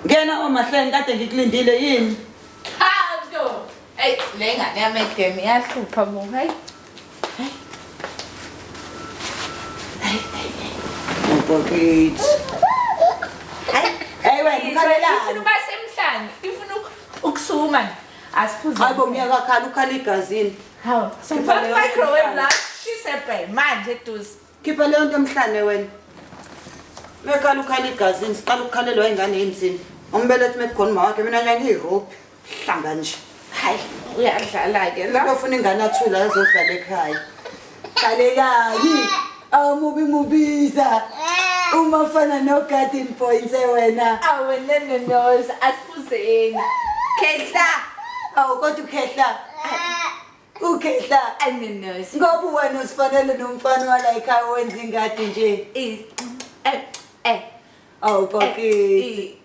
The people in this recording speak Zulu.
Ngena omahleni kade ngikulindile yini? Hawu. Hey, le ngane yamedem iyahlupha bo. Hey. Mpokithi. Hey wena ukhalelani? Ifuna uba semhlane. Ifuna ukusukuma. Asiphuze. Hayi bo myaka khala ukhala igazini. Hawu. Khipha leyo Microwave la. Shise bhe manje eduze. Khipha leyo nto emhlane wena. Mekhala ukhala igazini siqala ukukhalelwa ingane yini Umbelethi mekukhona uma wakhe mina nje ngiyirobhi. Hlanga nje. Hayi, uyadlala-ke la. Ufuna ingane athula azodlala ekhaya. Qalelani. Amubi mubiza. Uma ufana no garden points wena. Awu no no no, asiphuzeni. Khehla. Awu kodwa ukhehla. Ukhehla. Ay no no. Ngoba wena usifanele nomfana wala ekhaya wenza ingadi nje. Eh eh. Awu bakithi.